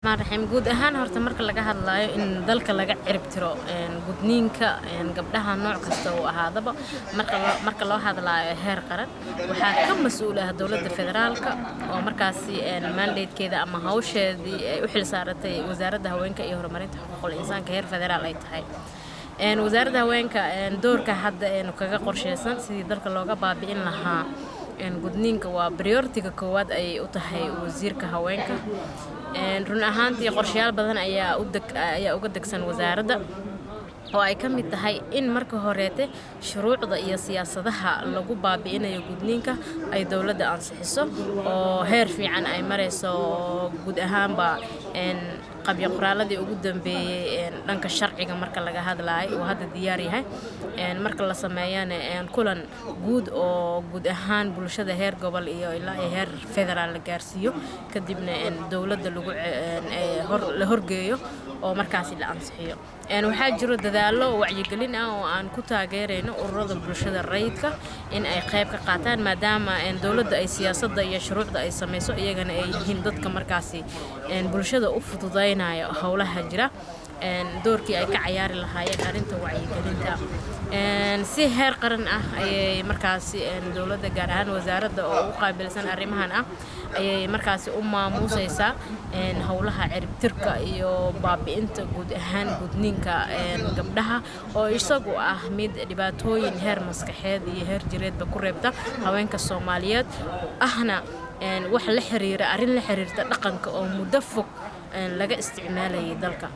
Raxiim, guud ahaan horta marka laga hadlaayo in dalka laga cirib tiro gudniinka gabdhaha nooc kasta uu ahaadaba, marka loo hadlaayo heer qaran, waxaa ka mas-uul ah dowladda federaalka oo markaasi mandatekeeda ama hawsheedii ay u xil saaratay Wasaaradda Haweenka iyo Horumarinta Xuquuqul Insaanka heer federaal ay tahay. Wasaaradda Haweenka doorka hadda kaga qorsheysan sidii dalka looga baabi'in lahaa gudniinka waa priority-ga koowaad ayay u tahay wasiirka haweenka. Run ahaantii qorshayaal badan ayaa uga degsan wasaaradda, oo ay ka mid tahay in marka horeete shuruucda iyo siyaasadaha lagu baabi'inayo gudniinka ay dowladda ansixiso, oo heer fiican ay marayso, oo guud ahaanba qabyo qoraaladii ugu dambeeyey dhanka sharciga marka laga hadlaayo uu hadda diyaar yahay. Marka la sameeyana kulan guud oo guud ahaan bulshada heer gobol iyo ilaa iyo heer federaal la gaarsiiyo, kadibna dowladda lagu la horgeeyo oo markaasi la ansixiyo. Waxaa jiro dadaallo wacyigelin ah oo aan ku taageerayno ururada bulshada rayidka in ay qayb ka qaataan, maadaama dowladda ay siyaasadda iyo shuruucda ay samayso, iyagana ay yihiin dadka markaasi bulshada u fududaynayo howlaha jira, doorkii ay ka cayaari lahaayeen arrinta wacyigelinta. Si heer qaran ah ayay markaasi dowladda, gaar ahaan wasaaradda oo u qaabilsan arrimahan ah, ayay markaasi u maamuusaysaa howlaha ciribtirka iyo baabi'inta guud ahaan gudniinka gabdhaha, oo isagu ah mid dhibaatooyin heer maskaxeed iyo heer jireedba ku reebta haweenka Soomaaliyeed, ahna wax la xiriira arrin la xiriirta dhaqanka oo muddo fog laga isticmaalayay dalka.